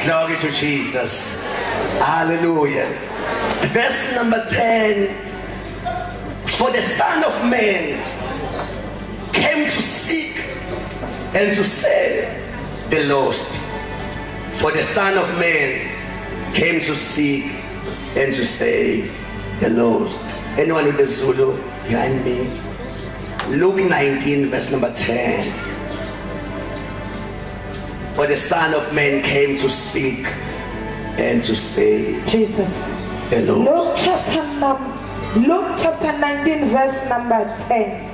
Glory to Jesus. Hallelujah. Verse number 10. For the Son of Man came to seek and to save the lost. For the Son of Man came to seek and to save the lost. Anyone with the Zulu behind me? Luke 19, verse number 10. For the Son of Man came to seek and to save Jesus the lost. Luke chapter 19, verse number 10.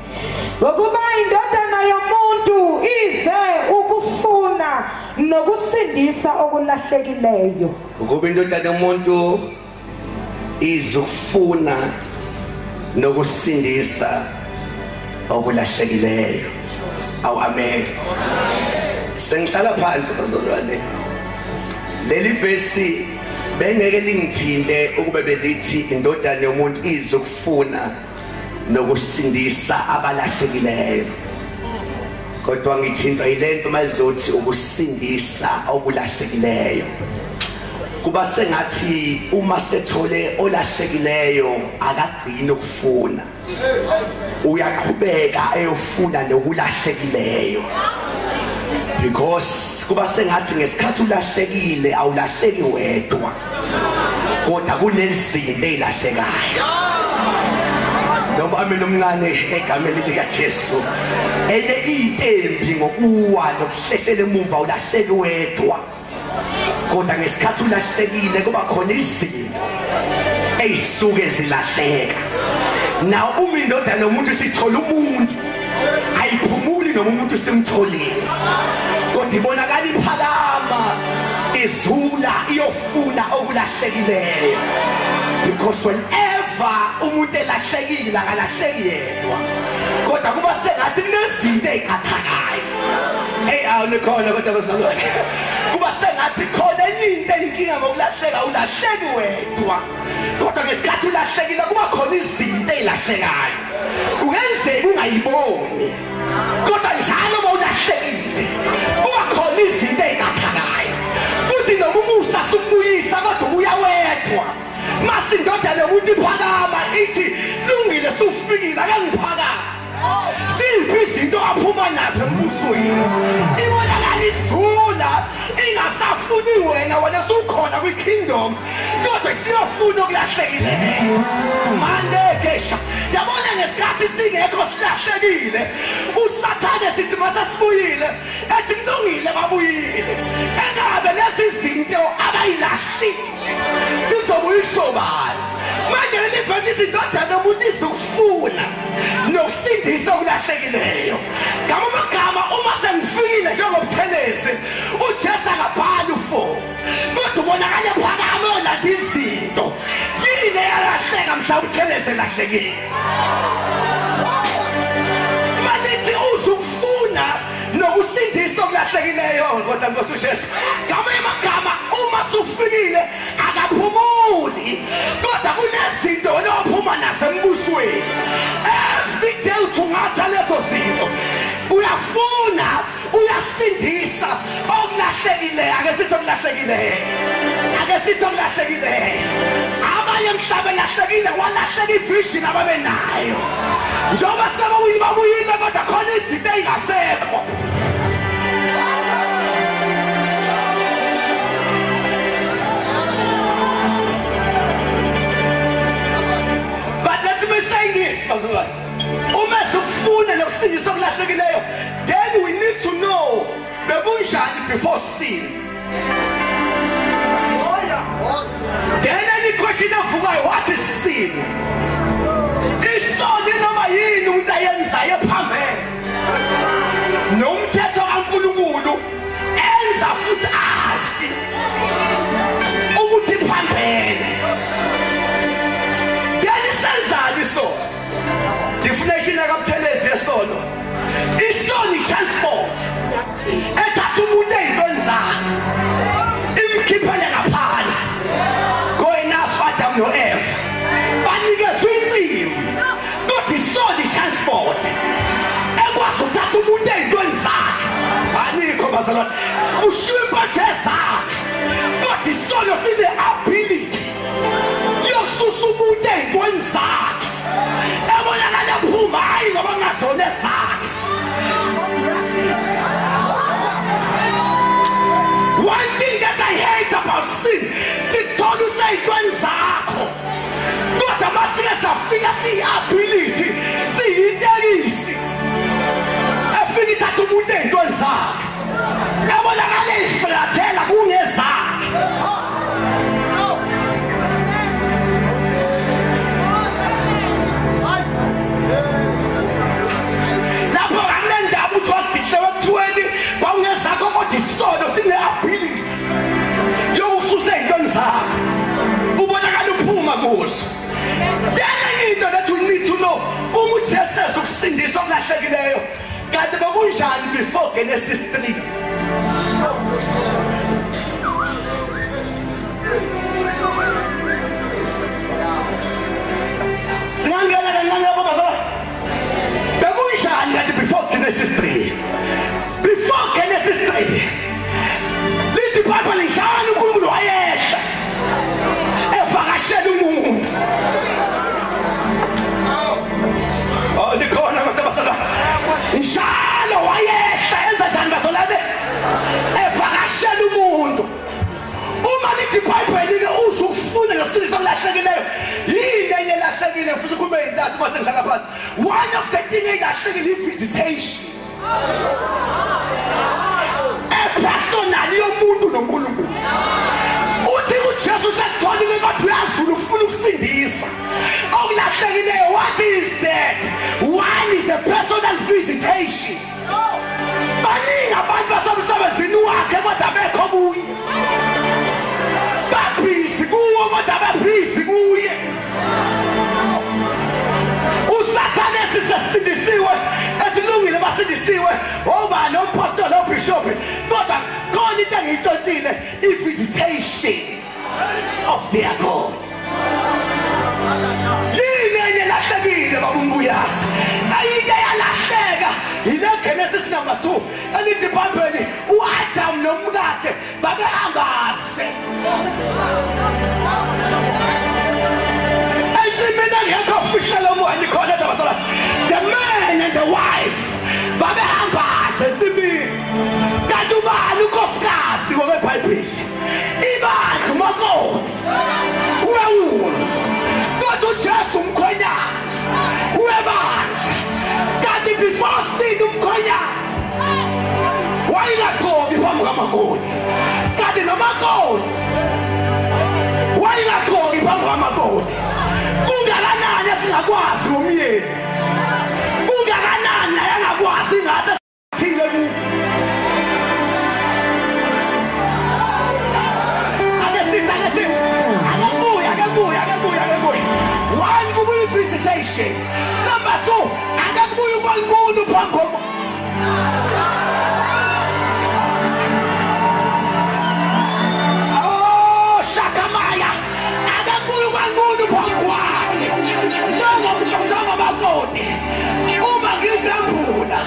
Ngokuba indodana yomuntu ize ukufuna nokusindisa okulahlekileyo. Ngokuba indodana yomuntu ize ukufuna nokusindisa okulahlekileyo. Awu amen. Sengihlala phansi bazalwane. Leli verse bengeke lingithinte ukube belithi indodana yomuntu ize ukufuna nokusindisa abalahlekileyo. Kodwa ngithinta ilento mayizothi ukusindisa okulahlekileyo. Kuba sengathi uma sethole olahlekileyo akagcini ukufuna, uyaqhubeka eyofuna nokulahlekileyo. Because kuba sengathi ngesikhathi ulahlekile awulahleki wedwa, kodwa kunezinto ezilahlekayo. Noma ameni omncane egameni likaJesu. Enye intembi ngokuwa nokuhlehlela emuva ulahleki wedwa, kodwa ngesikhathi ulahlekile kuba khona izinto eyisuke zilahleka. Now uma indodana yomuntu sithola umuntu ayiphumuli noma umuntu simtholile, kodwa ibonakala iphakama izula iyofuna okulahlekileyo. Because whenever umuntu elahlekile akalahleki yedwa, kodwa kuba sengathi kunezinto ey'qathakayo. Hey, awunikhona kodwa bazalwane, kuba sengathi khona enye into eyinkinga ngokulahleka. Ulahleki wedwa, kodwa ngesikhathi ulahlekile kuba khona izinto ey'lahlekayo. Kungenzeka ungayiboni, kodwa njalo uma ulahlekile kuba khona izinto ey'qathakayo. Kuthi noma umusa sukubuyisa kodwa ubuya wedwa. Mase indodana yomuntu iphakama ithi lungile sufikile ake ngiphakame. Siphi izinto aphuma nazo embusweni? Ibonakala izula ingasafuni wena, wena sukhona kwi-kingdom, kodwa siyofuna okulahlekileyo. Mande kesha yabona ngesikhathi singekho silahlekile, uSathane sithi masesibuyile ethi kulungile babuyile. Engabe lezi zinto abayilahlile sizobuyiswa bani? Manje leli vesi lithi indodana yomuntu izokufuna nokusindisa okulahlekileyo. Ngamagama uma sengifikile njengoButhelezi, uJesu akabhali u4, kodwa ubonakala phakame olanda izinto. Yini eyalahleka mhla uButhelezi elahlekile? Malithi uzufuna nokusindisa okulahlekileyo, kodwa Nkosi uJesu ngamanye amagama uma sufikile akaphumuli, kodwa kunezinto ophuma nazo embusweni. Every day uthungatha lezo zinto, uyafuna uyasindisa okulahlekileyo. Ake sithi okulahlekileyo, ake sithi okulahlekileyo. Abanye mhlawumbe lahlekile, kwalahleka ivision ababenayo. Njengoba sebabuyile kodwa khona izinto ey'ngasekho. But let me say this, bazalwane. Uma sifuna nokusindiswa okulahlekileyo, then we need to know bekunjani before sin. Then any question evukayo, what is sin? Isono noma yini umuntu ayenzayo ephambene nomthetho kaNkulunkulu, enza futhi azi ukuthi iphambene. Then isenzani isono? Definition kaButhelezi yesono. Isono i-transport ethatha umuntu ey'ntweni zakhe imkhiphele ngaphandle. Koyinaso Adam no-Eva banikezwe insimu, kodwa isono i-transport ekwazi ukuthatha umuntu ey'ntweni zakhe. Anikho bazalwane, Ushiwe impatho ezakhe. Kodwa isono sine ability yokususa umuntu ey'ntweni zakhe. Ebonakala ephuma hayi ngoba kungazona ezakhe. One thing that I hate about sin, sithola usey'ntweni zakho. Kodwa masike safika siyi-ability, siyitekisi. Efika ithatha umuntu ey'ntweni zakhe. Ebonakala eyiflathela kungezakhe. Lapho akunendaba ukuthi wagidle wethiweni kwakungezakho kodwa isono sine-ability yokususa ey'ntweni zakho. Ubonakala uphuma kuzo. Then enye into that we need to know, uma uJesu ezokusindisa okulahlekileyo, kanti bekunjani before Genesis 3? Singangena kancane lapho bazalwane. Bekunjani kanti before Genesis 3? Before Genesis 3, lithi iBhayibheli njalo uNkulunkulu wayehla evakashela umuntu. Oh, likhona kodwa bazalwane. Njalo wayehla enza njani bazalwane? Evakashela umuntu. Uma lithi iBhayibheli ke uzufuna nokusindisa okulahlekileyo, yini enye elahlekile futhi kube intathu uma sengihlala phansi. One of the things elahlekile i-visitation. Epersonal yomuntu noNkulunkulu. Uthi uJesu sekutholile kodwa uyazula ufuna ukusindisa. Okulahlekileyo, what is that? One is a personal visitation. Baningi abantu basemsebenzini wakhe kodwa bekho kuye. Babhizi kuwo kodwa babhizi kuye. uSathane sisindisiwe ethi kulungile basindisiwe obani umpostoli obishop, kodwa khona into engiyitshontshile, i-visitation of their God. Yini enye elahlekile baba uMbuyasi? Ayike yalahleka yile Genesis number 2 elithi iBhayibheli uAdam nomkakhe babehambase. Ensimini engekho fihlelo moya nikhona bazalwane. The man and the wife babehambase ensimini. Kanti ubani unkosikazi ngokweBhayibheli? Ibandla umakoti uyawula. Kodwa uJesu umkhwenyana uyebandla. Kanti before sin umkhwenyana wayengagqoki phambi kwamakoti. Kanti nomakoti wayengagqoki phambi kwamakoti. Kungakanani esingakwazi ngomyeni? Kungakanani naye angakwazi ngathi esithile kubo? Ake sithi akebuya akebuya akebuya akebuya. One, kubuya i-visitation. Number 2, akekubuya uNkulunkulu phambi komuntu. Oh, Shakamaya, akekubuya uNkulunkulu phambi kwakhe. Njengomakoti, uma ngizembula,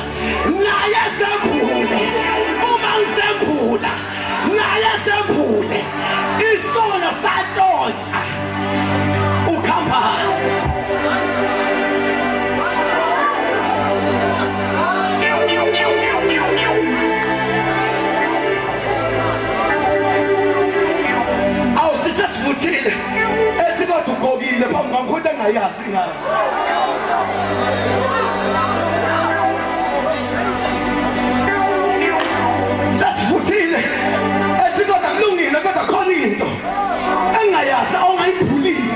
naye sembule. Uma ngisembula, naye sembule. Isono satshontsha ukhampasi. Awusise sivuthile ethi kodwa ugqokile phambi kwami kodwa engayazi ngayo. Sasivuthile ethi kodwa kulungile kodwa khona into engayazi ongayiphulile.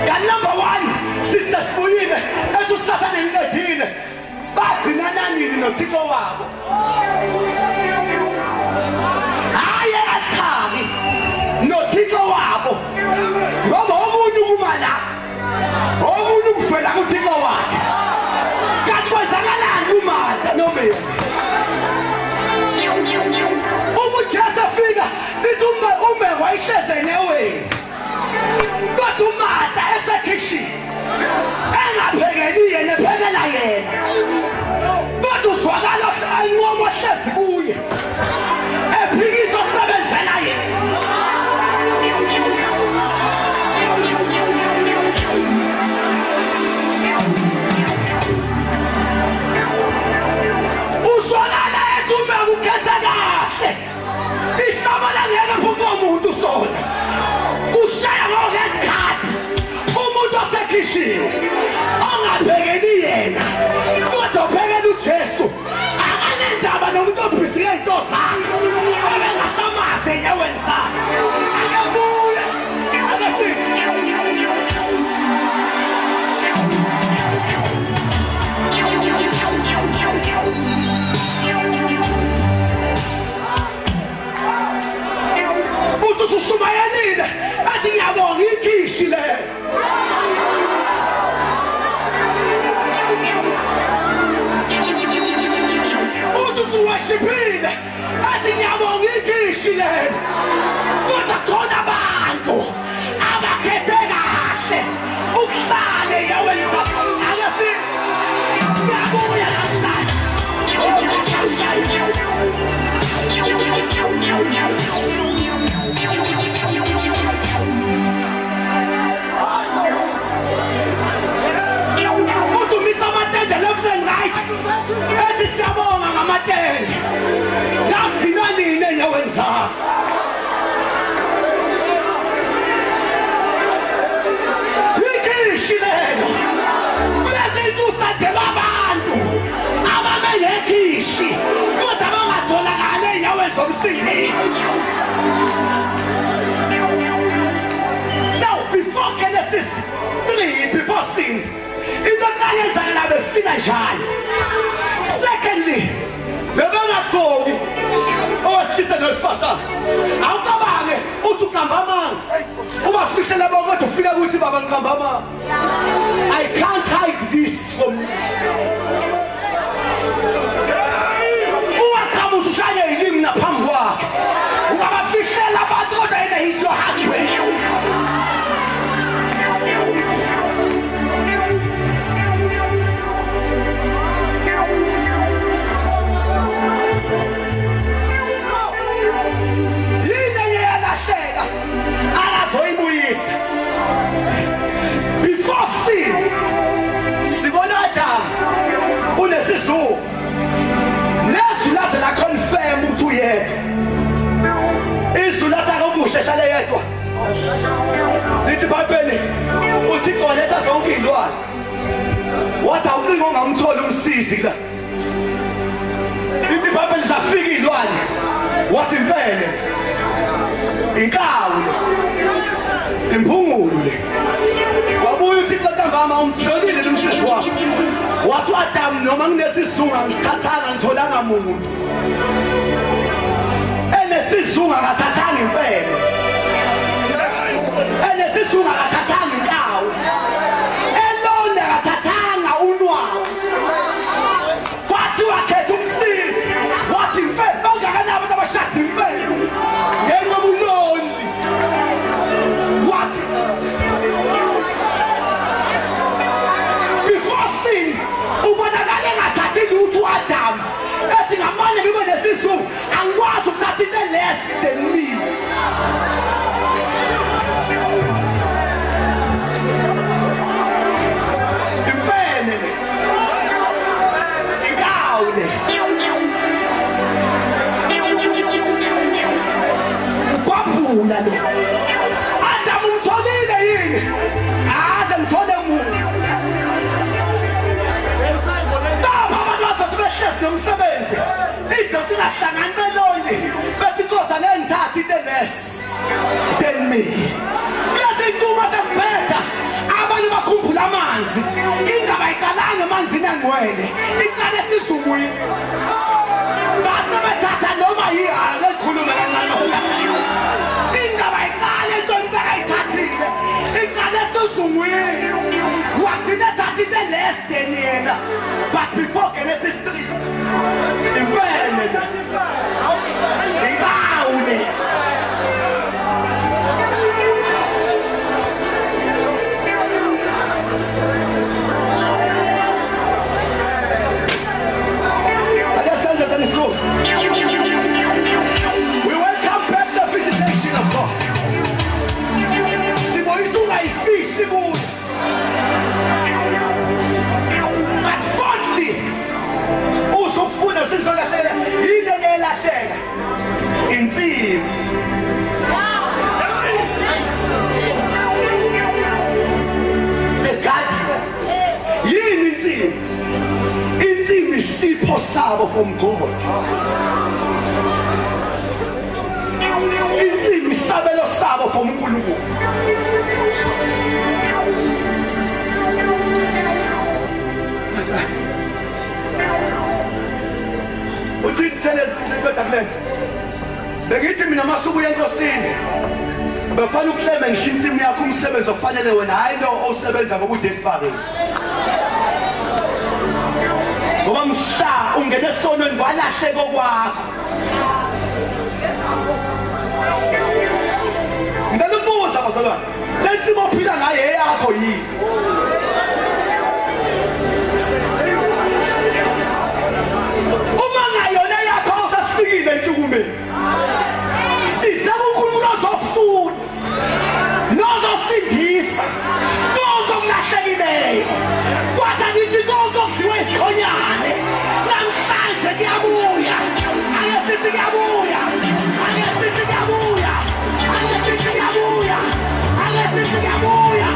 Ka number 1 sisesibuyile ethi uSathane ngiqedile. Bagcina nanini noThixo wabo? Hayi athaki noThixo wabo, ngoba okunye ukuma la, okunye ukuvela kuThixo wakhe. Kanti kwenzakalani kuMartha noMary? Uma uJesu efika lithi uMary wayehlezi enyaweni, kodwa uMartha esekhishini engaphekeli yena ephekela yena, kodwa uzwakala enqomo ohlezi kuye ephikisa osebenzela yena. Usolala ethi uma ukhetha kahle isabala ngeke phuma umuntu sona ushaya ngo-red card umuntu osekhishiwe ongabhekeli yena kodwa ubhekela uJesu. Akanendaba nomuntu obhizi ngey'nto zakhe ebengasamazi ey'nyaweni zakhe. Ake buye ake sithi uthi usushumayelile athi ngiyabonga ikhishi le. Uthi usuwashiphile athi ngiyabonga ikhishi le. Kodwa khona abantu abakhethe kahle ukuhlala ey'nyaweni zabo. Ake sithi ngiyabuya namhlanje. Uthi umisa amatende left and right ethi siyabonga ngamatende ngagcina nini ey'nyaweni zakho. Ikhishi lelo. Kulezi nsuku abantu abame ngekhishi kodwa bangatholakali ey'nyaweni zomsindisi. Now before Genesis 3, before sin, into eqala yenzakala befika njalo. Secondly, bebengagqoki owesilisa nowesifazane. Awucabange uthi uqamba amanga ubafihlela bonke kodwa ufika kuthi baba ngiqamba amanga. I can't hide this from you. Ungaqhamuza ushaye ilimi naphambi kwakhe ungabafihlela abantu kodwa yena he's your husband. Yini enye yalahleka akazoyibuyisa. Before sin sibona Adam unesizungu lezwi laze la confirm ukuthi uyedwa. Izwi lathi akukuhle hlale yedwa. Lithi iBhayibheli uThixo waletha zonke iy'lwane wathi awucinga ongamthola umsizi la. Lithi iBhayibheli zafika iy'lwane wathi imfene, inkawu le, imphungulu le. Wabuya uThixo ntambama umtholile lo msizi wakho. Wathi u-Adamu noma nginesizungu angisithathanga ngitholanga muntu. Enesizungu akathathanga imfene, enesizungu akathathanga inkawu, elonde akathathanga unwawo. Kwathi wakhetha umsizi wathi imfene. Bangakanani abantu abashada imfene ngenxa yobulonli? Wathi before sin ubonakala engathathi lutho u-Adamu ethi ngamane ngibe nesizungu angikwazi ukuthatha into less than me. Imfene le, inkawu le, ubabhula lo. Adamu umtholile yini? Aze ngithole muntu. Baba abantu bazothi behlezi nomsebenzi izinto singahlangani belonke bethi inkosi angeke ngithathe into less than me. Kulezi nsuku sekubheda abanye bakhumbula amanzi. Indaba iqalanga emanzini angcwele, iqale esizungwini. Base bethatha noma ake ngikhulume kancane masesathatha. Indaba iqale entweni akayithathile, iqale esizungwini. Wagcina ethatha into less than yena. But before Genesis 3, imfene le, inkawu le. Ake senze senisuka. sabo from God. Insimi isabelo sabo from uNkulunkulu. Uthi thele siqeda kulento. Bengithi mina masubuya enkosini befana ukuhlema ngisho insimi yakho umsebenzi ofanele wena, hayi lo osebenza ngokudesperate. Ngoba mhla ungene esonweni kwalahleko kwakho. Ngicela ukubuza bazalwane, le nsimi ophila ngayo eyakho yini? Uma ngayona yakho awusasifikile entshukumeni. Size kuNkulunkulu ozofuna nozosindisa konke okulahlekileyo. Kwathi ngithi konke okudliwe isikhonyane namhlanje kuyabuya. Ake sithi kuyabuya. Ake sithi kuyabuya. Ake sithi kuyabuya. Ake sithi kuyabuya.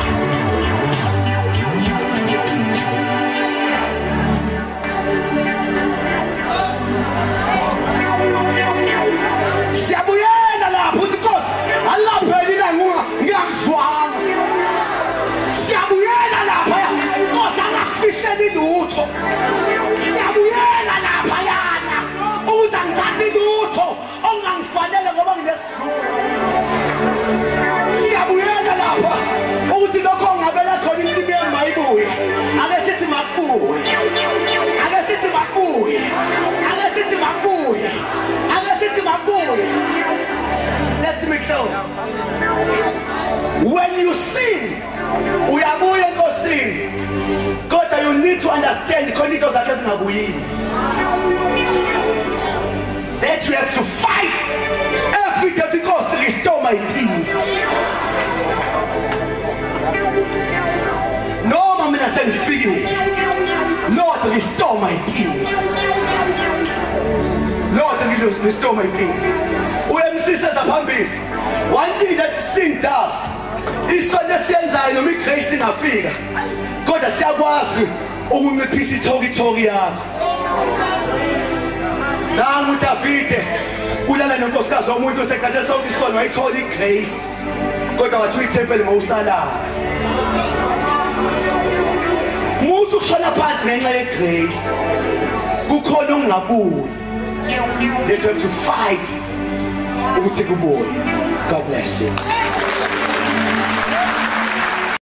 Siyabuyela lapho uthi Nkosi alapheli ilanga ngiyakuzwanga. Siyabuyela lapha Nkosi angakufihleli lutho. Siyabuyela lapha yana ukuthi angithathi lutho ongangifanele ngoba nginesizungu. Siyabuyela lapha ukuthi lokho ongabela khona insimi yami mayibuye. Ake sithi makubuye. Ake sithi makubuye. Ake sithi makubuye. Ake sithi makubuye. Let me close. When you sin, uyabuya enkosini. Kodwa you need to understand khona into zakhe zingabuyini. That you have to fight every day to Nkosi restore my things. Noma mina sengifikile, Lord restore my things. Lord restore my things. Uyamsisa phambili. One thing that sin does, isono esiyenzayo noma igrace ingafika, kodwa siyakwazi ukunciphisa ithokithoki yakho. Nangu uDavide ulala nenkosikazi womuntu osekhathe sonke isono wayithola igrace, kodwa wathi ithempeli ngowusalaka. Musu ukushona phansi ngenxa yegrace, kukhona okungabuyi. That you have to fight ukuthi kubuye. God bless you.